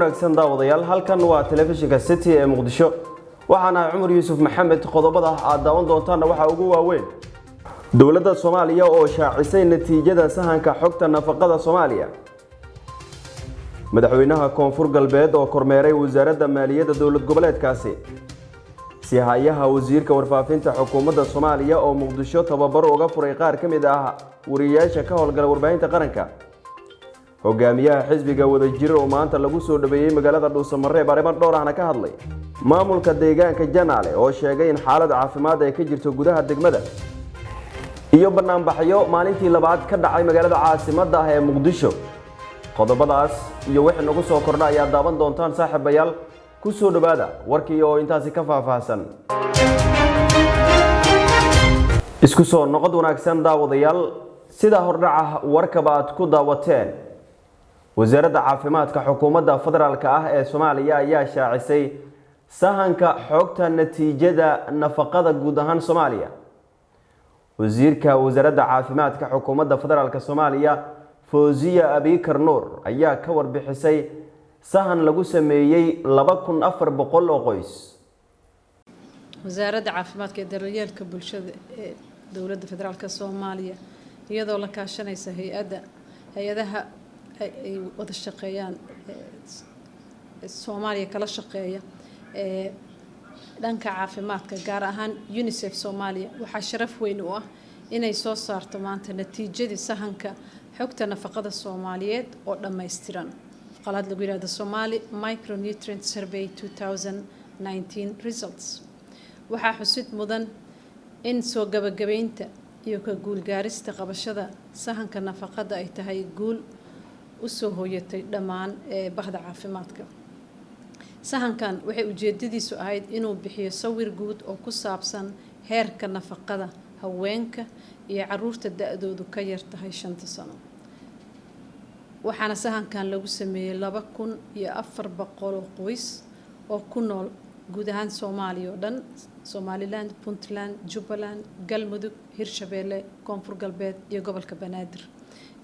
Wanaagsan daawadayaal, halkan waa telefishinka City ee Muqdisho. Waxaan ahay Cumar Yuusuf Maxamed. Qodobada aad daawan doontaanna waxaa ugu waaweyn: dowladda Soomaaliya oo shaacisay natiijada sahanka xogta nafaqada Soomaaliya, madaxweynaha Koonfur Galbeed oo kormeeray wasaaradda maaliyadda dowlad goboleedkaasi, sihayaha wasiirka warfaafinta xukuumadda Soomaaliya oo Muqdisho tababaro uga furay qaar ka mid ah wariyeyaasha ka howlgala warbaahinta qaranka, hogaamiyaha xisbiga Wadajir oo maanta lagu soo dhaweeyey magaalada Dhuusamareeb, arrimo dhowr ahna ka hadlay, maamulka deegaanka Janaale oo sheegay in xaalad caafimaad ay ka jirto gudaha degmada, iyo banaanbaxyo maalintii labaad ka dhacay magaalada caasimadda ah ee Muqdisho. Qodobadaas iyo wixii nagu soo kordha ayaa daawan doontaan. Saaxiibayaal, ku soo dhowaada warkii oo intaasi ka faahfaahsan. Isku soo noqod wanaagsan daawadayaal. Sida hordhaca warkaba aad ku daawateen, wasaaradda caafimaadka xukuumadda federaalka ah ee Soomaaliya ayaa shaacisay sahanka xogta natiijada nafaqada guud ahaan Soomaaliya. Wasiirka wasaaradda caafimaadka xukuumadda federaalka Soomaaliya, Fawziya Abikar Nuur, ayaa ka warbixisay sahan lagu sameeyey 2400 oo qoys. Wasaaradda Caafimaadka ee Daryeelka Bulshada ee Dowladda Federaalka Soomaaliya, iyadoo la kaashanaysa hay-adda hay-adaha ay wada shaqeeyaan, Soomaaliya kala shaqeeya ee dhanka caafimaadka, gaar ahaan UNICEF Soomaaliya, waxaa sharaf weyn u ah inay soo saarto maanta natiijadii sahanka xogta nafaqada Soomaaliyeed oo dhammaystiran, qalaad lagu yihahdo Somali Micronutrient Survey 2019 results. Waxaa xusid mudan in soo gabagabaynta iyo ka guulgaarista qabashada sahanka nafaqada ay tahay guul usoo hooyatay dhammaan ee bahda caafimaadka. Sahankan waxay ujeedadiisu ahayd inuu bixiyo sawir guud oo ku saabsan heerka nafaqada haweenka iyo caruurta da-doodu ka yar tahay 5-ta sano. Waxaana sahankan lagu sameeyey 2400 oo qoys oo ku nool guud ahaan Soomaaliya oo dhan: Somaliland, Puntland, Jubbaland, Galmudug, Hirshabeelle, Koonfur Galbeed iyo gobolka Banaadir,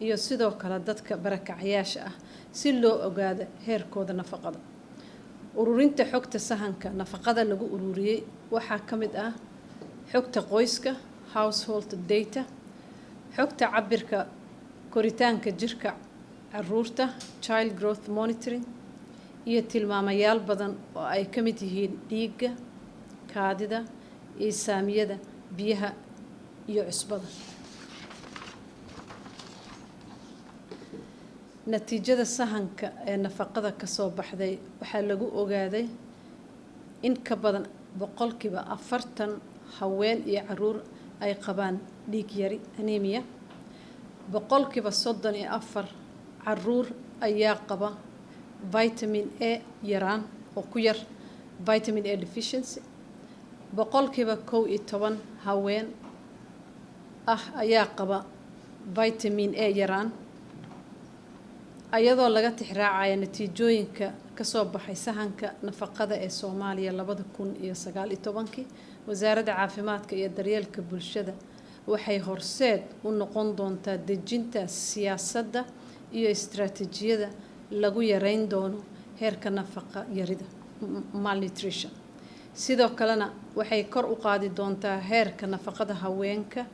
iyo sidoo kale dadka barakacayaasha ah, si loo ogaado heerkooda nafaqada. Ururinta xogta sahanka nafaqada lagu ururiyey waxaa ka mid ah xogta qoyska, household data, xogta cabirka koritaanka jirka caruurta, child growth monitoring, iyo tilmaamayaal badan oo ay ka mid yihiin dhiigga, kaadida iyo saamiyada biyaha iyo cusbada. Natiijada sahanka ee nafaqada kasoo baxday waxaa lagu ogaaday in ka badan 40% haween iyo caruur ay qabaan dhiig yari, anemia. 34% caruur ayaa qaba vitamin A yaraan oo ku yar, vitamin A deficiency. 11% haween ah ayaa qaba vitamin A yaraan. Ayadoo laga tixraacaya natiijooyinka kasoo baxay sahanka nafaqada ee Soomaaliya 2019-kii, Wasaaradda Caafimaadka iyo Daryeelka Bulshada waxay horseed u noqon doontaa dejinta siyaasadda iyo istaraatiijiyada lagu yareyn doono heerka nafaqa yarida, malnutrition. Sidoo kalena waxay kor u qaadi doontaa heerka nafaqada haweenka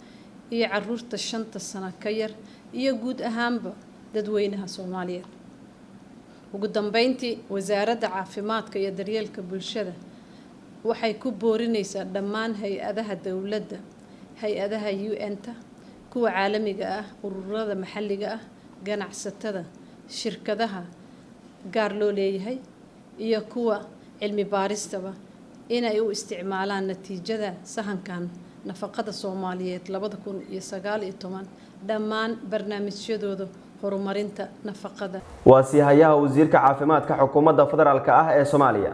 iyo caruurta 5-ta sano ka yar iyo guud ahaanba dadweynaha Soomaaliyeed. Ugu dambeyntii, Wasaaradda Caafimaadka iyo Daryeelka Bulshada waxay ku boorinaysaa dhammaan hay-adaha dowladda, hay-adaha UN-ta, kuwa caalamiga ah, ururada maxalliga ah, ganacsatada, shirkadaha gaar loo leeyahay iyo kuwa cilmi baaristaba inay u isticmaalaan natiijada sahankan nafaqada Soomaaliyeed 2019 dhammaan barnaamijyadooda horumarinta nafaqada. Waa siihayaha wasiirka caafimaadka xukuumadda federaalka ah ee Soomaaliya.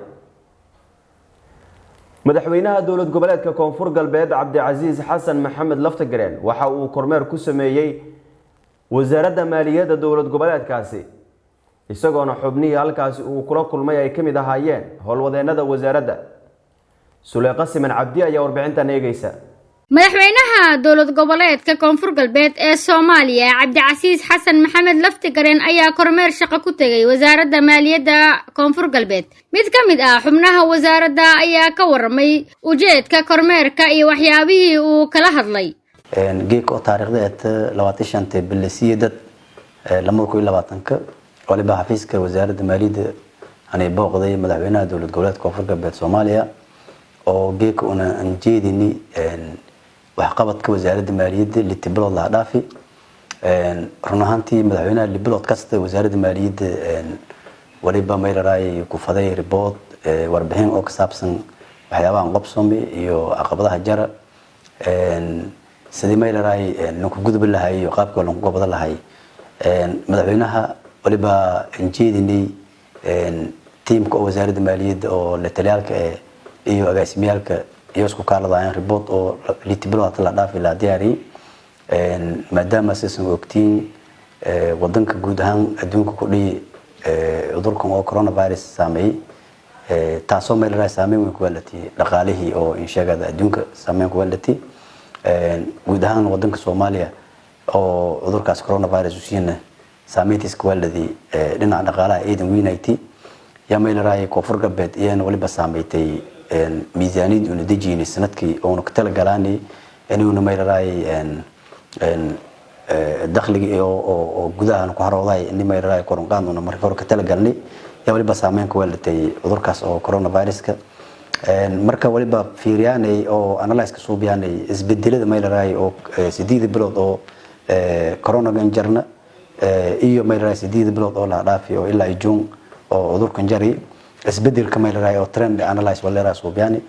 Madaxweynaha dowlad goboleedka Koonfur Galbeed, Cabdicasiis Xasan Maxamed Laftagareen, waxa uu kormeer ku sameeyey wasaaradda maaliyadda dowlad goboleedkaasi, isagoona xubnihii halkaasi uu kula kulmay ay ka mid ahaayeen howlwadeenada wasaaradda. Suleeqa Siman Cabdi ayaa warbixintan eegeysa. Madaxweynaha Dowlad Goboleedka Koonfur Galbeed ee Soomaaliya, Cabdicasiis Xasan Maxamed Laftigareen, ayaa kormeer shaqo ku tegay Wasaaradda Maaliyadda Koonfur Galbeed. Mid ka mid ah xubnaha wasaaradda ayaa ka waramay ujeedka kormeerka iyo waxyaabihii uu kala hadlay. Geedka oo taariikhda eeta 25-ta bilisiya dad 2020-ka, waliba xafiiska Wasaaradda Maaliyadda anay booqday madaxweynaha Dowlad Goboleedka Koonfur Galbeed Soomaaliya, oo geedka una aan jeedini waxqabadka Wasaaradda Maaliyadda 6 bilood laha dhaafi. Run ahaantii, madaxweynaha 6 bilood kasta Wasaaradda Maaliyadda waliba maylaraay ku faday report, warbixin oo ka saabsan waxyaabahan qobsomi iyo caqabadaha jara, sidii maylaraay lanku gudbi lahay iyo qaabka lanku gobada lahay. Madaxweynaha waliba aan jeedinay tiimka oo Wasaaradda Maaliyadda oo la taliyaalka iyo agaasimiyaalka iyo isku kaaladayaan report oo 6 bilood la dhaafi la diyaariyay, maadaama sisan ogtiin wadanka guud ahaan adduunka ku dhihi cudurkan oo coronavirus saameeyey, taasoo meel saameyn weyn ku yeelatay dhaqaalihii oo insheegada adduunka saameyn ku yeelatay. Guud ahaan wadanka Soomaaliya oo cudurkaas coronavirus usiina saameyntiis ku yeelatay dhinaca dhaqaalaha eedan weynayti, yaa meelaraay Koonfur Galbeed iyana waliba saameeytay miisaaniyad una dejiyni sanadkii oona ka talagalaanay inuuna meelaraay dakhligii oo gudaha ku harooday ini meelaraay koronqaan una marka hore ka talagalnay, yaa waliba saameyn ku yeelatay cudurkaas oo coronaviruska. Marka waliba fiiriyaanay oo analyse ka suubiyaanay isbedelada meelaraay oo 8 bilood oo coronagan jarna iyo meelaraay 8 bilood oo la dhaafi oo ilaa June oo cudurkan jari, isbedelka meelaraay oo trend analyze waleera suubiyaani,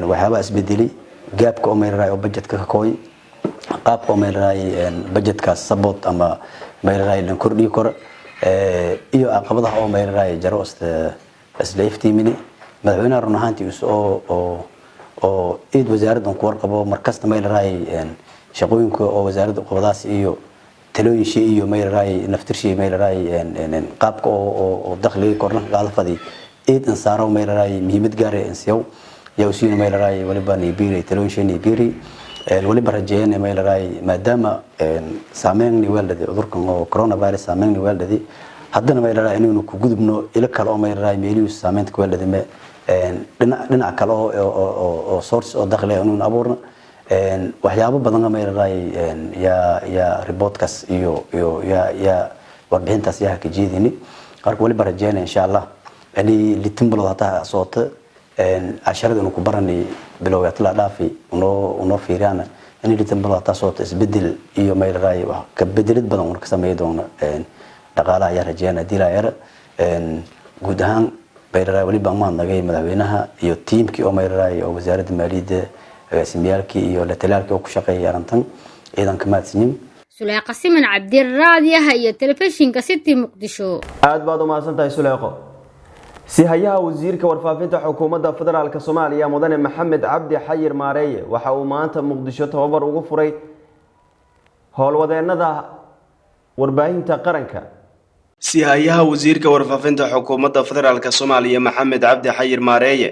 waxyaaba isbedeli, gaabka oo meelaraay oo budgetka ka kooy, qaabka oo meelaraay budgetkaas support ama meelaraay lan kordhiyi karo, iyo caqabadaha oo meelaraay jaro isla iftiimini. Madaxweynaha run ahaantii oo oo oo ciid wasaaraddan ku warqabo markasta meelaraay shaqooyinka oo wasaaradda qabadaas iyo talooyinshay iyo meelaraay naftirshay meelaraay qaabka oo dakhliga korna qaada fadi ciid insaaro meelaraay muhiimad gaar ah insiyow yaa usiina meelaraay waliba niibiri talooyinshay niibiri. Waliba rajeeyana meelaraay maadaama saameyn weeldadi cudurkan oo coronavirus saameyn weeldadi, haddana meelaraay inaynu ku gudubno ilo kale oo meelaraay meelihii saameynta ku weeldadi dhinac kale oo source oo dakhli inaynu abuurno. Waxyaabo badan meelaraay yaa reportkaas iyo yaa warbixintaas yaa ka jeedini. Marka waliba rajeeyana, insha Allah, inay 6 bilood hataa soota casharada inu ku baranay bilowyaatla dhaafi unoo fiiriyana, inay 6 bilood hataa soota isbedel iyo meelaraay wax ka bedelid badan una ka sameey doono dhaqaalaha ayaa rajeeyana haddii laa yara. Guud ahaan meelaraay waliba mahadnagay madaxweynaha iyo tiimkii oo meelaraay oo Wasaaradda Maaliyadda, agaasimiyaalkii iyo lataliyaalkii oo ku shaqeeyay arrintan. Ciidanka mahadsanyin. Suleeqa Siman Cabdi, raadiyaha iyo telefishinka City, Muqdisho. Aad baad u mahadsan tahay, Suleeqo. Sihayaha wasiirka warfaafinta Xukuumadda Federaalk Soomaaliya, Mudane Maxamed Cabdi Xayir Maareeye, waxa uu maanta Muqdisho tababar ugu furay howlwadeenada warbaahinta qaranka. Sihayaha wasiirka warfaafinta Xukuumadda Federaalk Soomaaliya, Maxamed Cabdi Xayir Maareeye,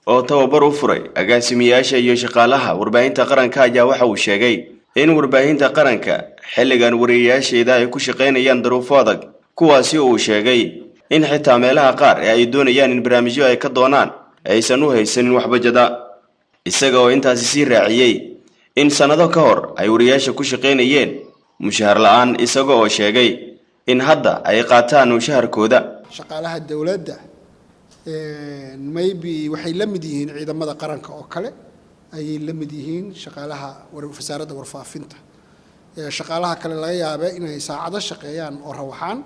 oo tababar u furay agaasimiyaasha iyo shaqaalaha warbaahinta qaranka, ayaa waxa uu sheegay in warbaahinta qaranka xilligan wariyeyaasheeda ay ku shaqaynayaan duruufo adag, kuwaasi uu sheegay in xitaa meelaha qaar ee ay doonayaan in barnaamijyo ay ka doonaan aysan u haysanin waxbajada, isaga oo intaasi sii raaciyey in sannado ka hor ay wariyaasha ku shaqaynayeen mushahar la-aan, isaga oo sheegay in hadda ay qaataan mushaharkooda. Shaqaalaha dowladda maybe waxay la mid yihiin ciidamada qaranka oo kale ayay la mid yihiin shaqaalaha Wasaaradda Warfaafinta. Shaqaalaha kale laga yaabe inay saacado shaqeeyaan oo rawaxaan,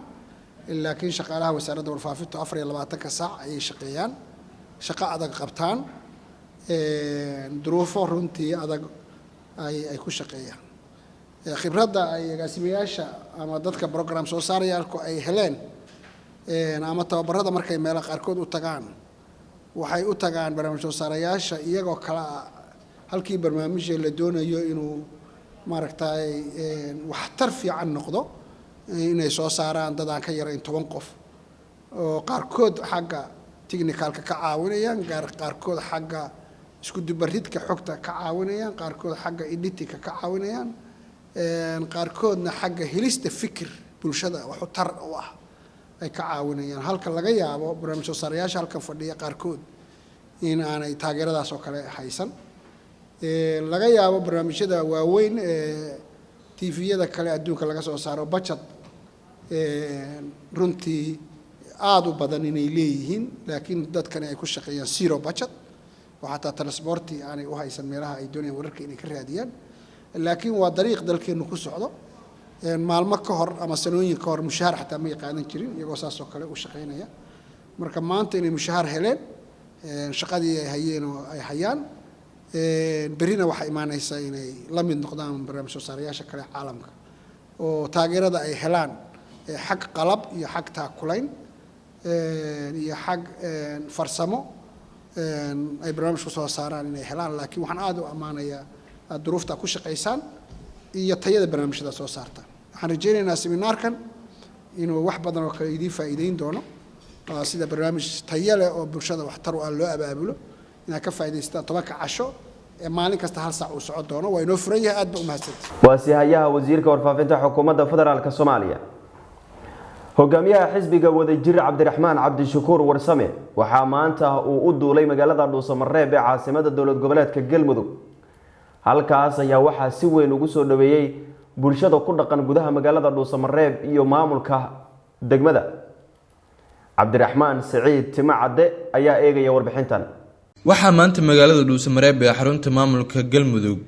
laakiin shaqaalaha Wasaaradda Warfaafinta 24-ka saac ayay shaqeeyaan, shaqo adag qabtaan, duruufo runtii adag ay ku shaqeeyaan. Khibradda ay agaasimayaasha ama dadka program soo saarayaalku ay heleen ama tababarada markay meelo qaarkood u tagaan, waxay u tagaan barnaamij soo saarayaasha iyagoo kale ah halkii barnaamijka la doonayo inuu maaragtay waxtar fiican noqdo inay soo saaraan dad aan ka yarayn 10 qof, oo qaarkood xagga technicalka ka caawinayaan, qaarkood xagga Isku dubaridka xogta ka caawinayaan, qaarkood xagga editing-ka ka caawinayaan, qaarkoodna xagga helista fikir bulshada waxu tar u ah ay ka caawinayaan, halka laga yaabo barnaamij soo saarayaasha halkan fadhiya qaarkood in aanay taageeradaas oo kale haysan. Laga yaabo barnaamijyada waaweyn ee TV-yada kale adduunka laga soo saaro budget runtii aada u badan inay leeyihiin, laakiin dadkani ay ku shaqeeyaan zero budget oo xataa transport-i aanay u haysan meelaha ay doonayaan wararka inay ka raadiyaan. Laakiin waa dariiq dalkeenu ku socdo. Maalmo ka hor ama sanooyin ka hor mushahaar xataa may qaadan jirin iyagoo saas oo kale u shaqeynaya. Marka maanta inay mushahaar heleen, shaqadii ay hayeen oo ay hayaan, berrina waxaa imaanaysa inay la mid noqdaan barnaamij soo saarayaasha kale caalamka oo taageerada ay helaan xag qalab iyo xag taakulayn iyo xag farsamo ay barnaamij ku soo saaraan inay helaan. Laakiin waxaan aada u ammaanayaa aad duruufta ku shaqaysaan iyo tayada barnaamijyada soo saartaan. Waxaan rajaynaynaa seminaarkan inuu wax badan oo kale idiin faa'iideyn doono, sida barnaamij tayo leh oo bulshada waxtar u ah loo abaabulo, inaad ka faa'idaystaan 10-ka casho ee maalin kasta hal saac uu socon doono. Waa inoo furan yahay. Aad ba u mahadsantay. Waa sihayaha wasiirka warfaafinta xukuumadda federaalka Soomaaliya. Hogaamiyaha xisbiga Wadajir, Cabdiraxmaan Cabdishakuur Warsame, waxaa maanta uu u duulay magaalada Dhuusamareeb ee caasimada dowlad goboleedka Galmudug. Halkaas ayaa waxaa si weyn ugu soo dhaweeyey bulshada ku dhaqan gudaha magaalada Dhuusamareeb iyo maamulka degmada. Cabdiraxmaan Siciid Timo Cadde ayaa eegaya warbixintan. Waxaa maanta magaalada Dhuusamareeb ee xarunta maamulka Galmudug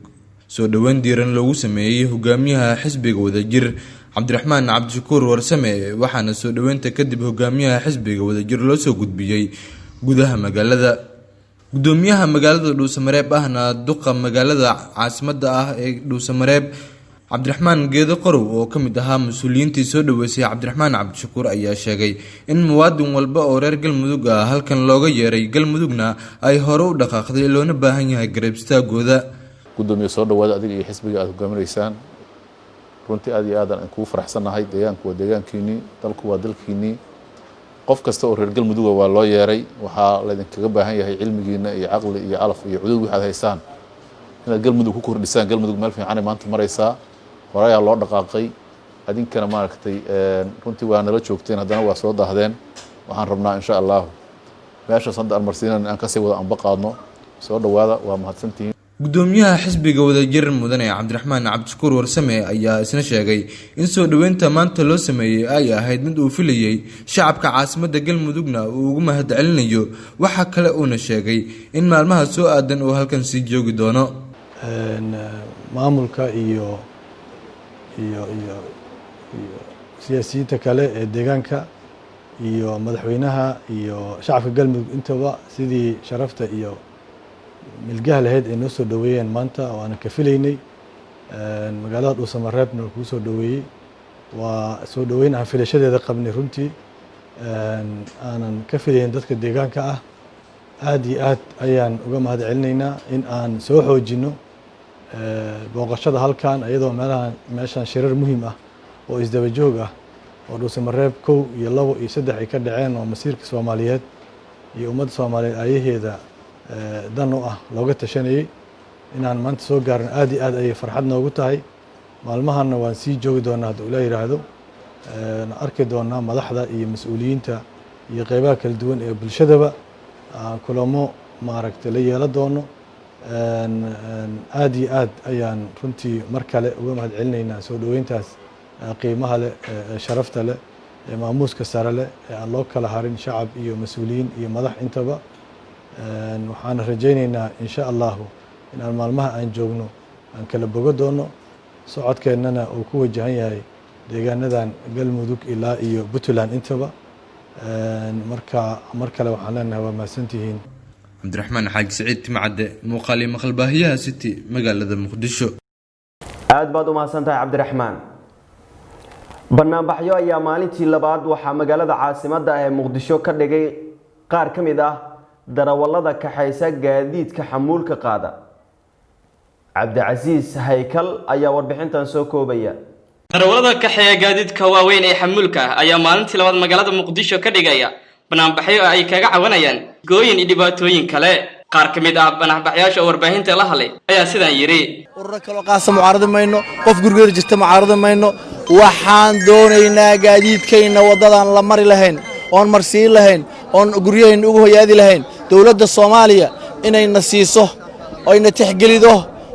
soo dhoweyn diiran loogu sameeyey hogaamiyaha xisbiga Wadajir, Cabdiraxmaan Cabdishakuur Warsame. Waxaana soo dhoweynta kadib hogaamiyaha xisbiga Wadajir loo soo gudbiyey gudaha magaalada. Gudoomiyaha magaalada Dhuusamareeb, ahna duqa magaalada caasimada ah ee Dhuusamareeb, Cabdiraxmaan Geedo Qorow, oo kamid ahaa mas-uuliyiintii soo dhaweysay Cabdiraxmaan Cabdishakuur, ayaa sheegay in muwaadin walba oo reer Galmudug ah halkan looga yeeray, Galmudugna ay hore u dhaqaaqday, loona baahan yahay garab istaagooda. Gudoomiye, soo dhawaada adiga iyo xisbiga aada hogaaminaysaan. Runtii aad iyo aadaan kugu faraxsannahay. Deegaanku waa deegaankiinii, dalku waa dalkiinii. Qof kasta oo reer Galmuduga waa loo yeeray. Waxaa laydinkaga baahan yahay cilmigiina iyo caqli iyo calaf iyo cudud waxaad haysaan inaad Galmudug ku kordhisaan. Galmudug meel fiicanay maanta maraysaa, horeyaa loo dhaqaaqay. Adinkana maaragtay runtii waa nala joogteen, haddana waa soo daahdeen. Waxaan rabnaa, insha Allahu, meeshaas hadda aan marsiinan aan kasii wada anba qaadno. Soo dhawaada, waa mahadsantihiin. Gudoomiyaha xisbiga Wadajir, mudane Cabdiraxmaan Cabdishakuur Warsame, ayaa isna sheegay in soo dhoweynta maanta loo sameeyey ay ahayd mid uu filayey, shacabka caasimadda Galmudugna uu ugu mahad celinayo. Waxaa kale uuna sheegay in maalmaha soo aadan uu halkan sii joogi doono. Maamulka iyo siyaasiyiinta kale ee deegaanka iyo madaxweynaha iyo shacabka Galmudug intaba, sidii sharafta iyo milgaha lahayd ay noo soo dhoweeyeen maanta oo aanan ka filaynay, magaalada Dhuusamareebna kuu soo dhoweeyey, waa soo dhoweyn aan filashadeeda qabnay. Runtii aanan ka filayn dadka deegaanka ah. Aad iyo aad ayaan uga mahad celinaynaa in aan soo xoojino booqashada halkan, iyadoo meelahan meeshan shirar muhiim ah oo isdaba joog ah oo Dhuusamareeb 1 iyo 2 iyo 3 ay ka dhaceen, oo masiirka Soomaaliyeed iyo ummadda Soomaaliyeed aayaheeda dan u ah looga tashanayey, inaan maanta soo gaarno aad iyo aad ayay farxad noogu tahay. Maalmahanna waan sii joogi doonaa hadduu Ilaah yidhaahdo, arki doonaa madaxda iyo mas-uuliyiinta iyo qeybaha kala duwan ee bulshadaba, aan kulamo maaragtay la yeelan doono. Aad iyo aad ayaan runtii mar kale uga mahad celinaynaa soo dhoweyntaas qiimaha leh, ee sharafta leh, ee maamuuska sare leh, ee aan loo kala harin shacab iyo mas-uuliyiin iyo madax intaba. Waxaana rajaynaynaa, insha Allahu, inaan maalmaha aan joogno aan kala bogo doono, socodkeennana uu ku wajahan yahay deegaanadan Galmudug ilaa iyo Puntland intaba. Marka mar kale waxaan leenahay waa mahadsantihiin. Cabdiraxmaan Xaaji Siciid Timcadde, muuqaal iyo maqalbaahiyaha City, magaalada Muqdisho. Aad baad u mahadsantahay, Cabdiraxmaan. Banaanbaxyo ayaa maalintii labaad waxaa magaalada caasimadda ah ee Muqdisho ka dhigay qaar ka mid ah darawallada kaxaysa gaadiidka xamuulka qaada. Cabdicasiis Haykal ayaa warbixintan soo koobaya. Darawallada kaxeeya gaadiidka waaweyn ee xamuulka ah ayaa maalintii labaad magaalada Muqdisho ka dhigaya banaanbaxyo ay kaga cawanayaan gooyin iyo dhibaatooyin kale. Qaar ka mid ah banaanbaxyaasha oo warbaahinta la hadlay ayaa sidaan yidhi: Ururo kaloo qaasa mucaaradi mayno, qof gurigeeda jirta mucaaradi mayno. Waxaan doonaynaa gaadiidkayna waddadaan la mari lahayn oon marsiin lahayn oon guryahayna ugu hoyaadi lahayn, dowladda Soomaaliya inayna siiso, oyna tixgelido.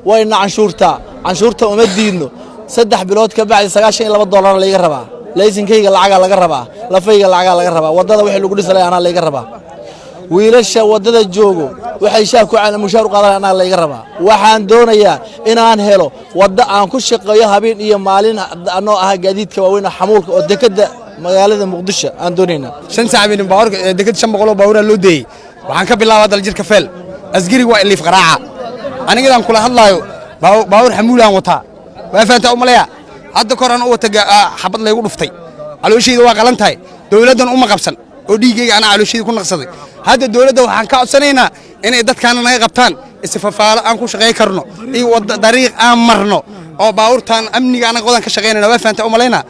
Wayna canshuurtaa, canshuurta uma diidno. 3 bilood ka bacdi $92 layga rabaa, laysinkayga lacagaa laga rabaa, lafayga lacagaa laga rabaa, waddada wixii lagu dhisi lahaa anaa layga rabaa, wiilasha waddada joogo waxay shaah ku mushaar u qaadan anaa layga rabaa. Waxaan doonayaa inaan helo waddo aan ku shaqeeyo habeen iyo maalin, anoo ah gaadiidka waaweyn oo xamuulka oo dekedda magaalada Muqdisho aan doonaynaa. 5 saac baynu baabuurka deked 500 oo baabuuraa loo deeyey. Waxaan ka bilaabaa Daljirka Feel. Asgariga waa iliif qaraaca. Anigadaan kula hadlaayo baabuur xamuulaan wataa, waa fahantaa u malaya. Hadda kor aan u wata xabad laygu dhuftay, calooshayda waa qalan tahay. Dowladdan uma qabsan oo dhiiggayga anaa calooshayda ku naqsaday. Hadda dowladda waxaan ka codsanaynaa inay dadkaana naga qabtaan, isfafaalo aan ku shaqay karno iyo wadda dariiq aan marno oo baabuurtaan amniga anaga wadan ka shaqaynayna. Waa fahantaa u malaynaa,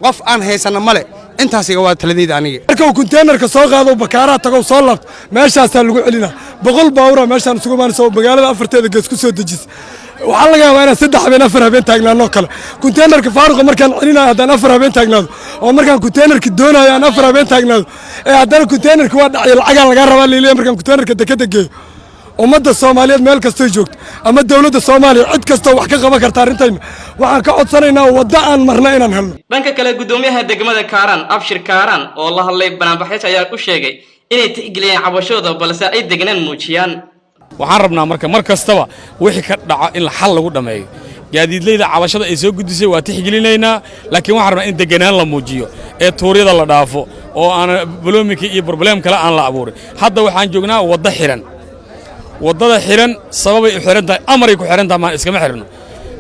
qof aan haysana male. Intaasiga waa taladayda aniga. Marka uu konteenarka soo qaado, bakaaraha tago, soo laabto, meeshaasaa lagu celinaa. 100 baabuura meeshaan isugu imaanaysa oo magaalada afarteeda gees ku soo dejisa. Waxaa laga yaabaa inaan 3 habeen, 4 habeen taagnaanoo kale. Konteenarka faaruqa markaan celinayo haddaan 4 habeen taagnaado, oo markaan konteenarka doonayo aan 4 habeen taagnaado, ee haddana konteenarka waa dhacay, lacagaa lagaa rabaa liiliya markaan konteenarka dekeda geeyo. Ummadda Soomaaliyeed meel kastoy joogto ama dowladda Soomaaliya, cid kastoo wax ka qaban karta arrintayna, waxaan ka codsanaynaa waddo aan marna inaan helno. Dhanka kale, guddoomiyaha degmada Kaaraan, Abshir Kaaraan, oo la hadlay banaanbaxyaasha ayaa u sheegay inay tixgeliyeen cabashooda, balse ay degnaan muujiyaan. Waxaan rabnaa marka mar kastaba wixii ka dhaco in xal lagu dhammeeyo. Gaadiidleyda cabashada ay soo gudisay waa tixgelinaynaa, laakiin waxaan rabnaa in deganaan la muujiyo ee tuuryada la dhaafo oo aan boloomika iyo problem kale aan la abuurin. Hadda waxaan joognaa waddo xidhan. Waddada xidhan sababay u xidhan tahay, amaray ku xidhan tahay, maan iskama xidhno.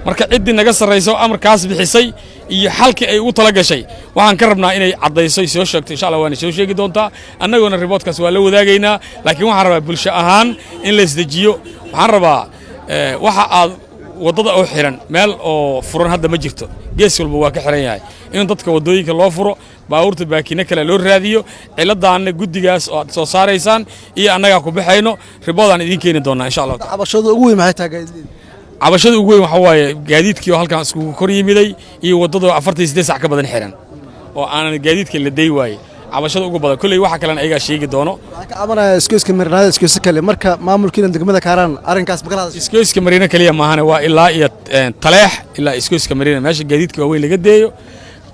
Marka ciddii naga sarraysa oo amarkaas bixisay iyo xalkii ay ugu tala gashay waxaan ka rabnaa inay caddayso, soo sheegto. Insha Allah waana soo sheegi doontaa, annaguna reportkaas waa la wadaagaynaa. Laakiin waxaan rabaa bulsho ahaan in la isdejiyo. Waxaan rabaa waxa aad waddada oo xidhan, meel oo furan hadda ma jirto, gees walba waa ka xiran yahay, in dadka waddooyinka loo furo, baabuurta baakino kale loo raadiyo. Ciladaanna guddigaas oo aad soo saaraysaan iyo annagaa ku baxayno, reportaan idiin keeni doonaa insha Allah. Cabashada ugu weyn maxay tahay gaadiidleyda? Cabashada ugu weyn waxaa waaye gaadiidkii oo halkan iskugu kor yimiday iyo waddada 48 sac ka badan xiran oo aanan gaadiidka la day waaye cabashada ugu badan. Kolley waxa kalena ayagaa sheegi doono. Waxaan ka cabanaya iskoyska Mariinaada, iskoyska kale. Marka maamulkiina degmada Kaaraan arrinkaas ma kala hadashay? Iskoyska Mariina keliya maahane, waa ilaa iyo Taleex ilaa iskoyska Mariina, meesha gaadiidka waaweyn laga deeyo.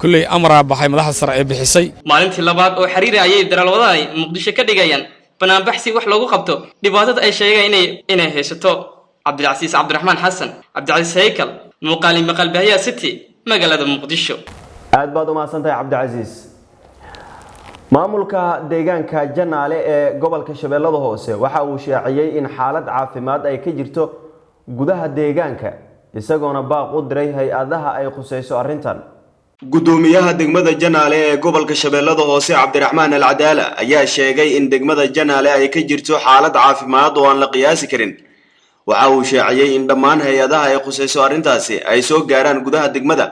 Kolley amaraa baxay madaxda sare ee bixisay. Maalintii labaad oo xiriiri ayay daralwadani Muqdisho ka dhigayaan banaanbax si wax loogu qabto dhibaatada ay sheegeen inay haysato. Cabdilcasiis Cabdiraxmaan Xasan, Cabdicasiis Haykal, muuqaali maqalbaahiyaha City, magaalada Muqdisho. Aad baad u mahadsantahay, Cabdicasiis. Maamulka deegaanka Janaale ee gobolka Shabeellada Hoose waxa uu shaaciyey in xaalad caafimaad ay ka jirto gudaha deegaanka, isagoona baaq u diray hay-adaha ay khusayso arrintan. Guddoomiyaha degmada Janaale ee gobolka Shabeellada Hoose, Cabdiraxmaan Alcadaala, ayaa sheegay in degmada Janaale ay ka jirto xaalad caafimaad oo aan la qiyaasi karin. Waxa uu shaaciyey in dhammaan hay-adaha ay khusayso arrintaasi ay soo gaaraan gudaha degmada,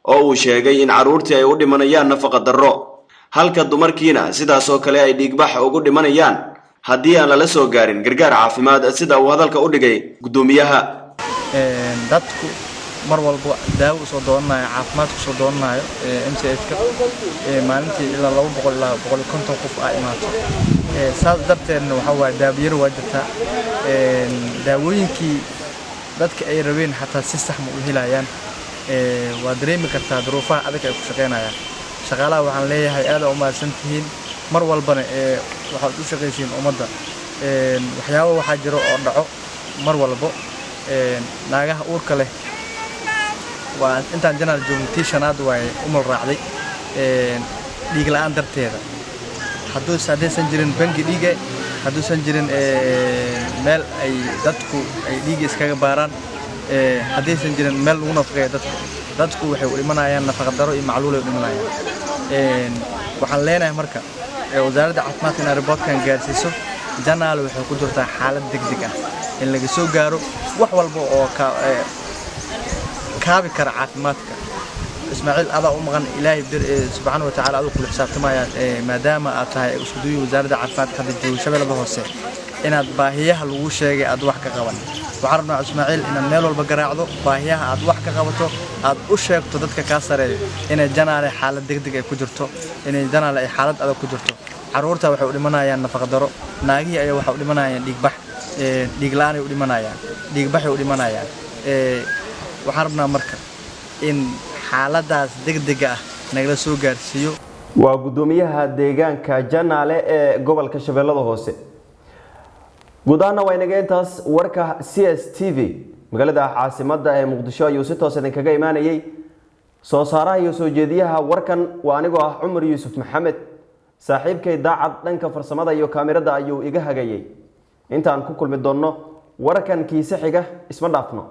oo uu sheegay in carruurtii ay u dhimanayaan nafaqa darro, halka dumarkiina sidaas oo kale ay dhiigbax ugu dhimanayaan haddii aan lala soo gaarin gargaar caafimaad, sida uu hadalka u dhigay guddoomiyaha. Dadku mar walba daawo usoo doonanayo, caafimaad kusoo doonanayo MCH-ka, maalintii ilaa 200 ilaa 150 qof aa imaato. Saas darteedna waxaa waaye daawayaro waa jirtaa. Daawooyinkii dadka ay rabeen xataa si sax ma u helayaan. Waa dareemi kartaa duruufaha adag ay ku shaqeynayaan shaqaalaha. Waxaan leeyahay aad aa u mahadsan tihiin, mar walbana waxaad u shaqaysiin ummadda. Waxyaabo waxaa jiro oo dhaco mar walbo. Naagaha uurka leh, waa intaan Janaal joogno tii shanaad waaye umul raacday dhiig la'aan darteeda. Haddaysan jirin bangi dhiiga, hadduusan jirin meel ay dadku ay dhiigga iskaga baaraan, haddaysan jirin meel lagu nafaqeeyo dadka, dadku waxay u dhimanayaan nafaqa daro iyo macluul ay u dhimanayaan. Waxaan leenahay marka wasaaradda caafimaadka inay reportkan gaarsiiso. Janaal waxay ku jirtaa xaalad degdeg ah in laga soo gaaro wax walba oo kaabi kara caafimaadka. Ismaaciil, adaa u maqan Ilaahay subxaana wa tacaala, aduu kula xisaabtamaya, maadaama aad tahay isku duwii wasaaradda caafimaadka hadda jooga Shabeellada Hoose. Inaad baahiyaha lagu sheegay aad wax ka qaban. Waxaan rabnaa, Ismaaciil, inaad meel walba garaacdo, baahiyaha aad wax ka qabato, aad u sheegto dadka kaa sareeyo inay Janaale xaalad degdeg ay ku jirto, inay Janaale ay xaalad adag ku jirto. Caruurta waxay u dhimanayaan nafaqadaro, naagihii ayaa waxay u dhimanayaan dhiigbax, dhiig la'aan ay u dhimanayaan, dhiigbaxay u dhimanayaan. Waxaan rabnaa marka in xaaladaas degdega ah nagala soo gaarsiiyo. Waa guddoomiyaha deegaanka Janaale ee gobolka Shabeellada Hoose. Guud ahaana waa inaga intaas warka CSTV. Magaalada caasimadda ee Muqdisho ayuu si toos idinkaga imaanayay. Soo saaraha iyo soo jeediyaha warkan waa anigoo ah Cumar Yuusuf Maxamed. Saaxiibkay Daacad dhanka farsamada iyo kaamirada ayuu iga hagayay. Intaan ku kulmi doonno warkan kiise xiga, isma dhaafno.